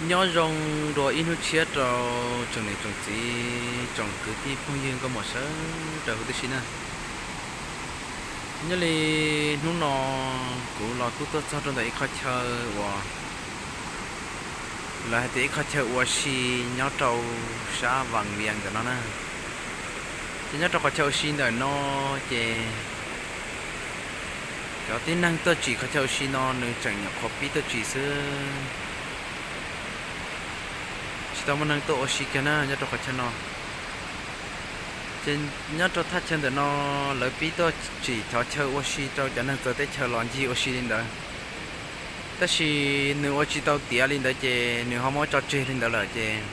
Nyob zoo dua ib hnub tshiab rau tsoom niam tsoom txiv, tsoom kwv tij phooj ywg nkauj muam sawv daws huv tib si na. Nyob li hnub no kuv los kuj tuaj txog rau ntawm ib qhov chaw uas lawv hais tias ib qhov chaw ua si nyob rau sab Vaj Vias ntawm no na. Ces nyob rau qhov chaw ua si ntawm no ces cov tib neeg tuaj tsim qhov chaw ua si no nws tseem nyuam qhuav pib tuaj tsim xwb, tsis tau muaj neeg tuaj ua si kiag na nyob rau qhov chaw no. Ces nyob rau thaj chaw ntawm no lawv pib tuaj tsim cov chaw ua si rau cov neeg txawv teb chaws los ncig ua si li ntawd. Tab sis nws ua tsis tau tiav li ntawd ces nws ho muab tso tseg li ntawd lawm ces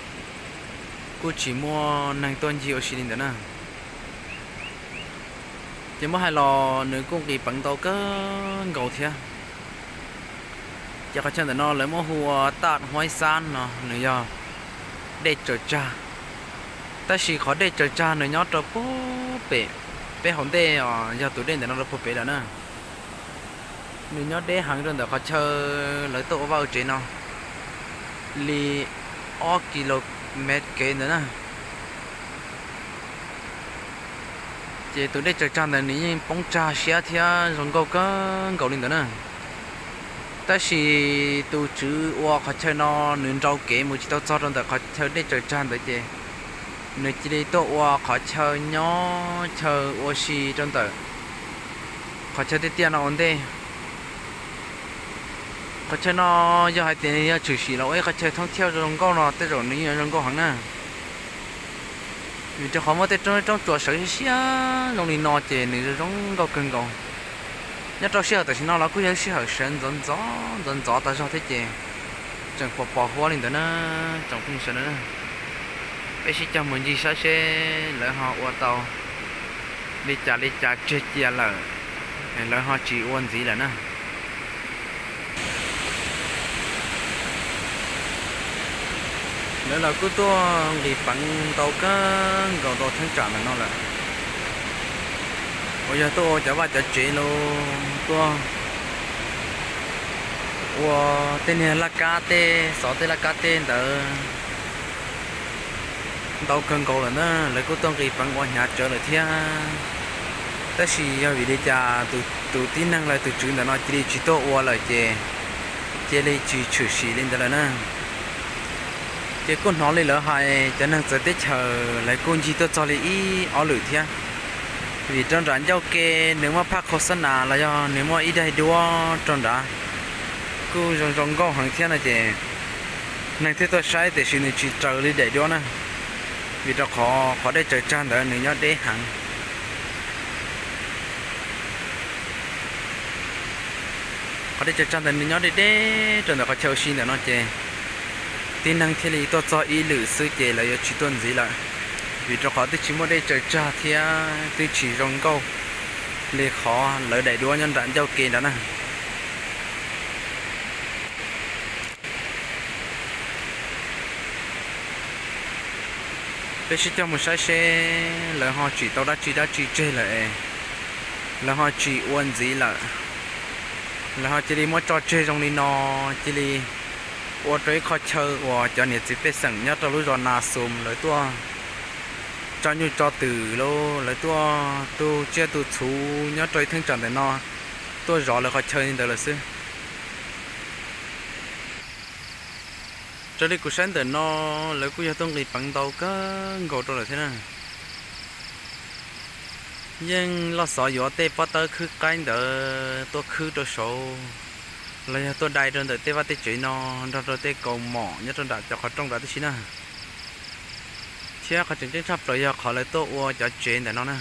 kuj tsis muaj neeg tuaj ncig ua si li ntawd na. Ces muab hais los nws kuj nqis peev ntau kawg nkaus thiab. Ces qhov chaw ntawm no lawv muab hu ua Taj Huaib Xab no, nws yog dej tsaws tsag. Tab sis qhov dej tsaws tsag nws nyob rau puag pem, peb hauv ntej os, yog tus dej ntawm no rau puag pem lawm na. Nws nyob deb heev rau ntawm qhov chaw lawv tuaj ua vaj ua tsev no li ob kilomev kev ntawd na. Ces tus dej tsaws tsag ntawd nws yeej poob tsag siab thiab zoo nkauj kawg nkaus li ntawd na. Tab sis tus tswv ua qhov chaw no nws nrau kev mus tsis tau txog rau ntawm qhov chaw dej tsaws tsag ntawd ces nws cia li tuaj ua qhov chaw nyob chaw ua si rau ntawm qhov chaw tiaj tiaj no ua ntej. Qhov chaw no yog hais tias yog tshwm sim los ua ib qhov chaw thoob thiaj zoo nkauj no tej zaum nws yeej zoo nkauj heev na. Vim rau qhov muaj tej roob, roob tsuas sawv siab zoo li no ces nws zoo zoo nkauj kawg nkaus. Nyob rau sij hawm tam sim no los kuj yog sij hawm sawv ntxov ntxov ntxov ntxov tas zog thiab ces tseem pos pos huab li ntawd na, tsoom phooj ywg sawv daws na. Peb sib cog mus ncig saib seb lawv ho ua tau li cas li cas tseg cia lawm, lawv ho tsis ua ntxiv lawm na. Lawv los kuj tuaj nqis peev ntau kawg nkaus rau thaj tsam ntawm no lawm. Uas yog tuaj ua cov vaj cov tsev los tuaj ua tej niag laj kab tej xov tej laj kab tej ntawd ntau kawg nkaus lawm na, lawv kuj tuaj nqis peev ua hnyav tsawv lawm thiab. Tab sis yog vim li cas tus tib neeg lawv tus tswv ntawm no cia li tsis tuaj ua lawm ces cia li tsis tshwm sim li ntawd lawm na. Ces kuj hnov li lawv hais cov neeg txawv teb chaws lawv kuj ncig tuaj txog li ib ob lwm thiab. Vim rau nram ncauj ke nws muaj phaj khau xab nas los yog nws muaj ib daim duab rau nrad kuj zoo zoo nkauj heev thiab no ces neeg thiaj tuaj saib tiam sis nws tsis raws li daim duab na. Vim rau qhov qhov dej tsaws tsag ntawd nws nyob deb heev. Qhov dej tsaws tsag ntawd nws nyob deb deb rau ntawm qhov chaw ua si ntawm no ces tib neeg thiaj li tuaj txog ib lwm xwb ces lawv yuav tsis tuaj ntxiv lawm. Vim rau qhov twb tsis muaj dej tsaws tsag thiab twb tsis zoo nkauj li qhov lawv daim duab nyob nram ncauj ke nrad na. Peb sib cog mus saib seb lawv ho tsim tau dab tsi dab tsi tseg lawm es lawv ho tsis ua ntxiv lawm. Lawv ho cia li muab tso tseg zoo li no, cia li ua rau ib qho chaw uas cov niam txiv pej xeem nyob rau lub zos Nas Xum lawv tuaj tso nyuj tso twm los lawv tuaj tu tsiaj tu txhuv nyob rau ib theeb tsam ntawm no tuaj zov lawv qhov chaw li ntawd lawm xwb. Raws li kuv saib ntawm no lawv kuj yog tuaj nqis peev ntau kawg nkaus rau lawm thiab na. Yeej loj xov yuav tej pob tawb khwb qaib ntawd tuaj khwb rau saud los yog tuaj dai rau ntawm tej vaj tej tsev no nrog rau tej kaus mom nyob rau nram cov qhov rooj nrad tib si na. Thiab qhov tseem ceeb tshaj plaws yog qhov lawv tuaj ua cov tsev ntawm no na.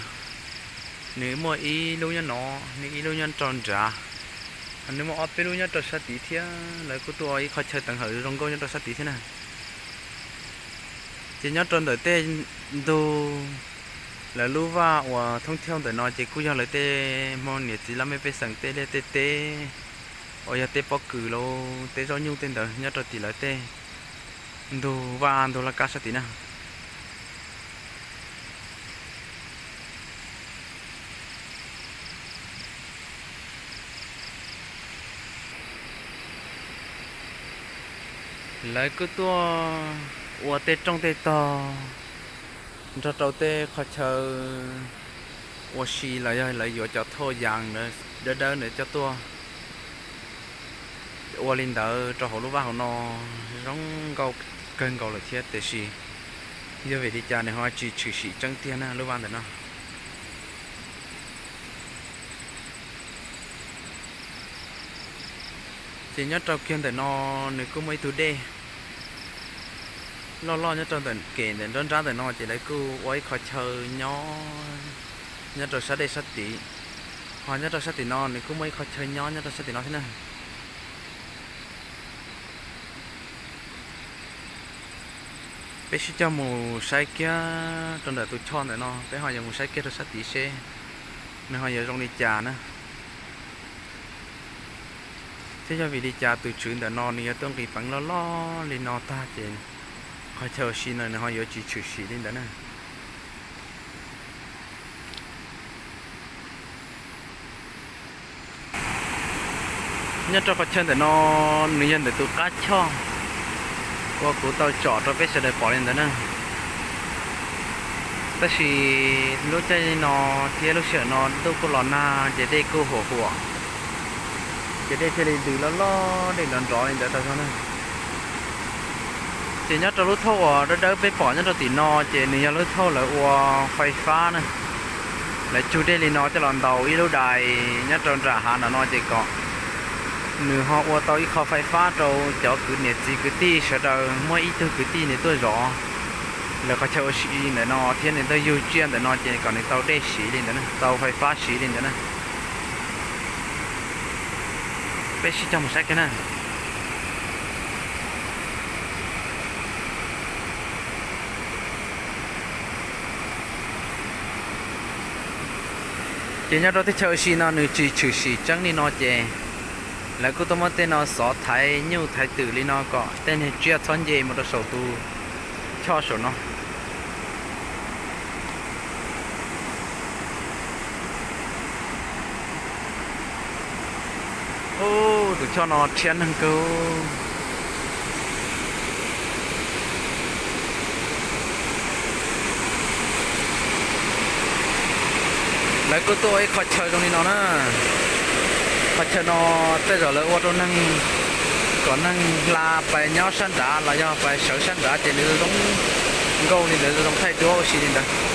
Nws muaj ib lub nyob no, nws ib lub nyob rau nrad, nws muaj ob peb lub nyob rau sab tid thiab lawv kuj tuaj ua ib qho chaw teev hawm zoo nkauj nyob rau sab tid thiab na. Ces nyob rau ntawm tej ntug lawv lub vaj uas thoob thiauj ntawm no ces kuj yog lawv tej Hmoob niam txiv laj mej pej xeem tej liaj tej teb uas yog tej pob kws los tej zaub nyuj tej ntawd nyob rau tim lawv tej ntug vaj ntug laj kab sab tid na. Lawv kuj tuaj ua tej rooj tej tog nrog rau tej qhov chaw ua si los yog lawv yuav cov thauj yas dawb dawb ntawd coj tuaj ua li ntawd rau hauv lub vaj hauv no zoo nkauj kawg nkaus lawm thiab, tiam sis yog vim li cas nws ho tsis tshwm sim tseeb tiag na lub vaj ntawm no. Ces nyob rau kiag ntawm no nws kuj muaj ib tug dej loj loj nyob rau ntawm kem ntawm nruab nrab ntawm no, ces lawv kuj ua ib qho chaw nyob nyob rau sab dej sab tid. Ho nyob rau sab tim no nws kuj muaj ib qho chaw nyob nyob rau sab tim no thiab na. Peb sib coj mus saib kiag rau ntawm tus choj ntawm no, peb ho yuav mus saib kiag rau sab tid seb nws ho yuav zoo li cas na. Thiab yog vim li cas tus tswv ntawm no nws yuav tuaj nqis peev loj loj li no tag ces qhov chaw ua si no nws ho yuav tsis tshwm sim li ntawd na. Nyob rau qhov chaw ntawm no nws yog ntawm tus qab choj uas kuv tau tsom rau peb sawv daws pom li ntawd na. Tab sis lub caij no thiab lub sij hawm no ntuj kuj los nag ces dej kuj huam huam, ces dej thiaj li ntws loj loj dej nrov nrov li ntawd rau zog na. Ces nyob rau lub thauj uas dawb dawb peb pom nyob rau tim no ces nws yog lub thauj lawv ua fais fab na. Lawv cug dej li no coj los ntaus ib lub dais nyob rau nram hav nram no ces kom nws ho ua tau ib qho fais fab rau cov kwv niam txiv kwv tij sawv daws, muaj ib tug kwv tij nws tuaj zov lawv qhov chaw ua si ntawm no thiab nws tuaj yug tsiaj ntawm no ces kom nws tau dej siv li ntawd, tau fais fab siv li ntawd na. Peb sib cog mus saib kiag na. Ces nyob rau teb chaws ua si no nws tsis tshwm sim tseeb li no ces lawv kuj tuaj muab tej no xov thaiv nyuj thaiv twm li no kom tej niag tsiaj txhob nce mus rau saum tus choj saum no. Ub, tus choj no rhiab neeg kawg. Lawv kuj tuaj ua ib qho chaw zoo li no na. Qhov chaw no tej zaum lawv ua rau neeg, kom neeg hla pais nyob sab nrad los yog pais sawv sab nrad ces nws zoo nkauj li ntawd, zoo thaij duab ua si li ntawd.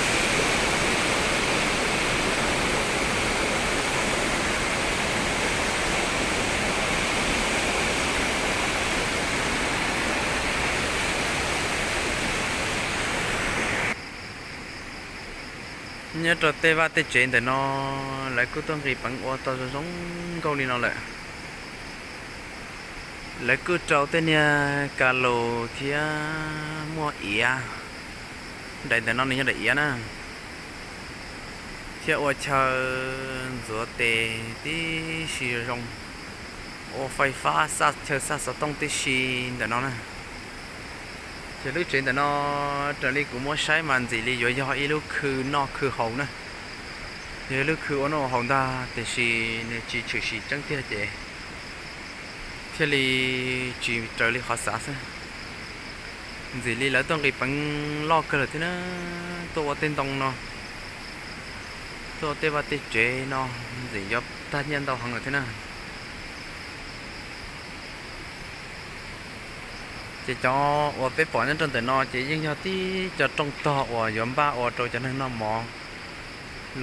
Nyob rau tej vaj tej tsev ntawm no lawv kuj tuaj nqis peev ua tau zoo zoo nkauj li no lawm. Lawv kuj rau tej niag ka lus thiab muaj iav, daim ntawm no nws yog daim iav na, thiab ua chaw ntxuav tes tib si zoo, ua fais fab xaj chaw xaj xov tooj tib si ntawm no na. Ces lub tsev ntawm no raws li kuv muab saib mas ntxim li yuav yog ib lub khw noj khw haus na, yog ib lub khw ua noj ua haus ntag, tiam sis nws tsis tshwm sim tseeb tiag ces thiaj li tsis raws li qhov xav xwb. Ntxim li lawv tuaj nqis peev loj kawg lawm thiab na, tuaj ua tej ntoo no, tuaj ua tej vaj tej tsev no, ntxim yuav tag nyiaj ntau heev lawm thiab na. Ces cov uas peb pom nyob rau ntawm no ces yeej yog tib cov rooj tog uas yuav npaj ua rau cov neeg noj mov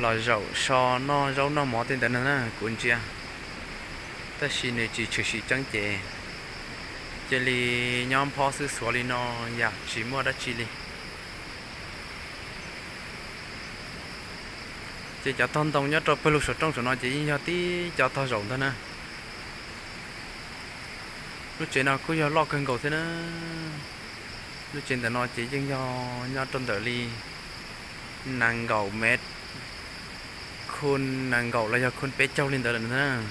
los zaum so noj zaub noj mov tej ntawd na kuv ntsia. Tab sis nws tsis tshwm sim tseeb ces cia li nyob nphob xwb xuav li no yam tsis muaj dab tsi li. Ces cov tog ntoo nyob rau pawg lug saum rooj saum no ces yeej yog tib cov tog zaum ntag na. Lub tsev no kuj yog loj kawg nkaus thiab na. Lub tsev ntawm no ces yeej yog nyob rau ntawm li nees nkaum mev, khu nees nkaum los yog khu peb caug li ntawd lawm ntag.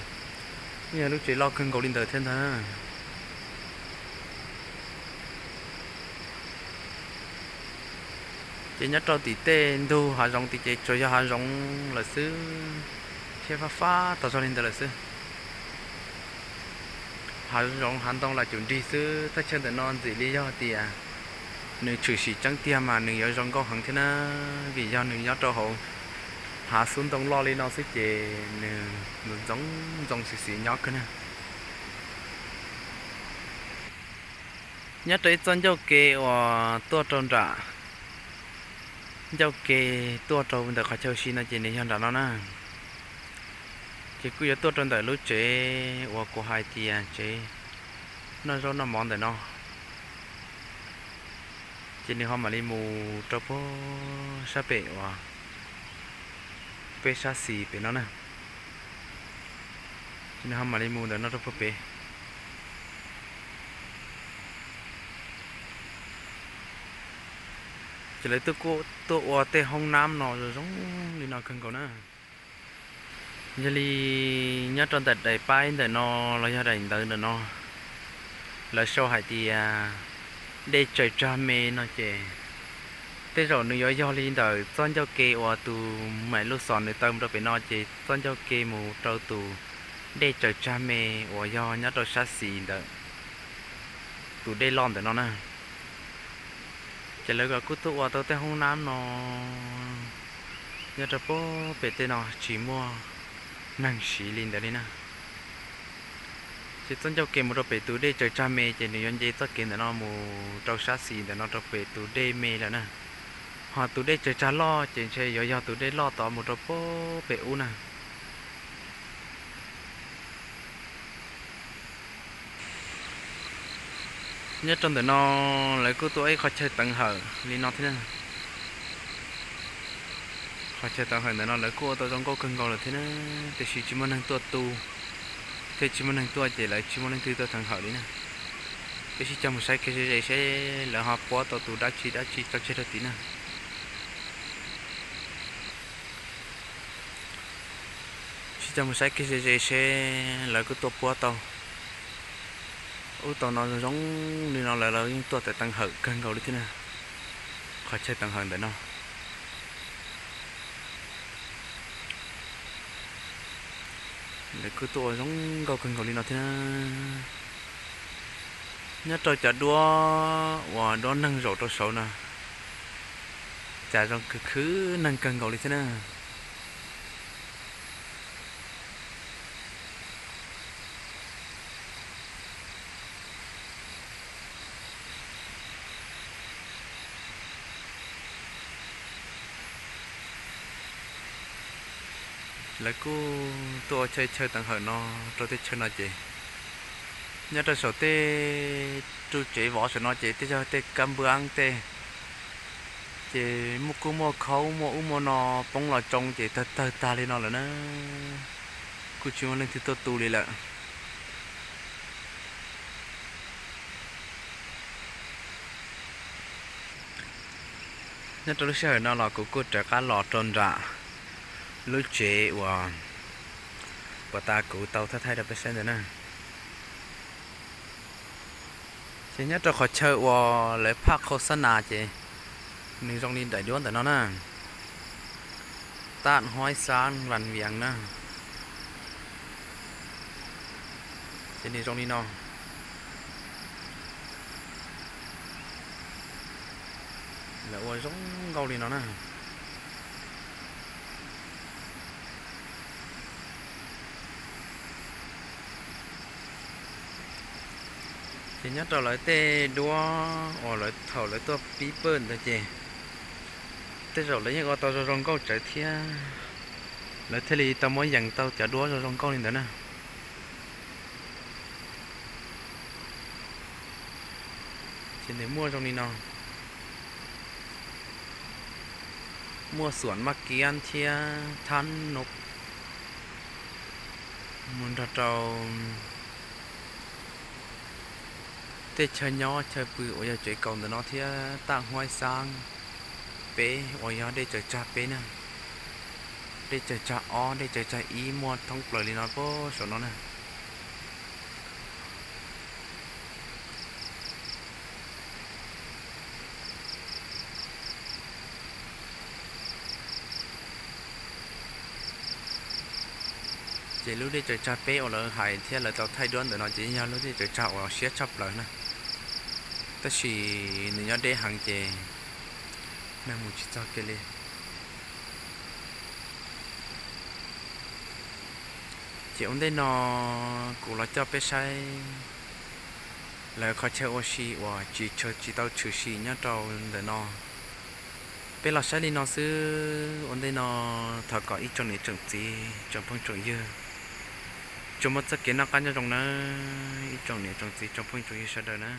Yeej yog lub tsev loj kawg nkaus li ntawd thiab ntag. Ces nyob rau tim tej ntug hav zoov tid ces tsuas yog hav zoov lawm xwb, thiab fab fab tas zog li ntawd lawm xwb. Hav zoov hav ntoo los cum nrig xwb, thaj chaw ntawm no ntxim li yog tias nws tshwm sim tseeb tiag mas nws yuav zoo nkauj heev thiab na, vim yog nws nyob rau hauv hav xub ntoo loj li no xwb ces nws ntxoov ntxoo xis xis nyob kawg na. Nyob rau ib txoj ncauj ke uas tuaj rau nram, ncauj ke tuaj rau ntawm qhov chaw si no ces nws yog nram no na. Ces kuj yuav tuaj rau ntawm lub tsev uas kuv hais tias tsev noj zaub noj mov ntawm no. Ces nws ho mam li mus rau puag sab pem uas peb sab xis pem no na. Ces nws ho mam li mus ntawm no rau puag pem. Ces lawv tuaj ua tej hoob nab no zoo zoo li no kawg nkaus na. Yog li nyob rau ntawm daim paib ntawm no los yog daim ntawv ntawm no, lawv sau hais tias dej tsaws tsag me no ces tej zaum nws yuav yog li ntawm txoj ncauj ke uas tus maim lub xos nws taw mus rau pem no ces txoj ncauj ke mus rau tus dej tsaws tsag me uas yog nyob rau sab xis ntawm tus dej loj ntawm no na. Ces lawv kuj tuaj ua tau tej hoob nab no nyob rau puag pem tej no tsis muaj neeg siv li ntawd li na. Ces txoj ncauj ke mus rau pem tus dej tsaws tsag me ces nws yuav nce txoj kev ntawm no mus rau sab xis ntawm no rau pem tus dej me lawm na. Ho tus dej tsaws tsag loj ces ntshe yuav yog tus dej loj tod mus rau puag pem ub na. Nyob rau ntawm no lawv kuj tuaj ib qhov chaw teev hawm li no thiab na. Qhov chaw teev hawm ntawm no lawv kuj ua tau zoo nkauj kawg nkaus lawm thiab na, tiam sis tsis muaj neeg tuaj tu thiab tsis muaj neeg tuaj ces lawv tsis muaj leej twg tuaj teev hawm li na. Peb sib cog mus saib kev ze ze seb lawv ho puab tau tus dab tsi dab tsi tso tseg rau tid na. Sib cog mus saib kev ze ze seb lawv kuj tuaj puab tau ub tau no zoo zoo li no lawv yeej tuaj teev hawm kawg nkaus li thiab na. Qhov chaw teev hawm ntawm no lawv kuj tuaj ua zoo nkauj kawg nkaus li no thiab na. Nyob rau cov duab uas duab neeg zaum rau saud no cas zoo khwv khwv neeg kawg nkaus li thiab na. Lawv kuj tuaj ua chaw chaw teev hawm no rau tej chaw no ces nyob rau saum tej ru tsev vov saum no ces tej yog tej kab npab tej ces muaj kuj muaj khaub muaj ub muaj no poob los tsoo ces tawg tawg tag li no lawm na. Kuj tsis muaj leej twg tuaj tu li lawm. Nyob rau lub sij hawm no los kuv kuj rov qab los rau nram lub tsev uas puag ta kuv tau thaij thaij rau peb saib ntawd na. Ces nyob rau qhov chaw uas lawv phaj khau xab nas ces nws zoo li daim duab ntawm no na, Taj Huaib Xab Vas Vias na. Ces nws zoo li no, lawv ua zoo nkauj li no na. Ces nyob rau lawv tej duab uas lawv thaum lawv tuaj pib pawj ntawd ces tej zaum lawv yeej ua tau zoo zoo nkauj tsawv thiab, lawv thiaj li tau muab yees tau cov duab zoo zoo nkauj li ntawd na. Ces nws muaj zoo li no, muaj xuam maj kiab thiab thab no mus nrog rau tej chaw nyob chaw pw uas yog tsev kaus ntawm no thiab Taj Huaib Xab peb uas yog dej tsaws tsag peb na, dej tsaws tsag ob, dej tsaws tsag ib muaj thoob plaws li no puag saum no na. Ces lub dej tsaws tsag peb uas lawv hais thiab lawv tau thaij duab ntawm no ces yog lub dej tsaws tsag uas siab tshaj plaws na, tab sis nws nyob deb heev ces neeg mus tsis txog kiag li. Ces ua ntej no kuv los coj peb saib lawv qhov chaw ua si uas tsis tshwm, tsis tau tshwm sim nyob rau ntawm no. Peb los saib li no xwb, ua ntej no thov kom ib tsoom niam tsoom txiv tsoom phooj tsoom ywg tsuas muaj txoj kev noj qab nyob zoo nawb ib tsoom niam tsoom txiv tsoom phooj tsoom ywg sawv daws na.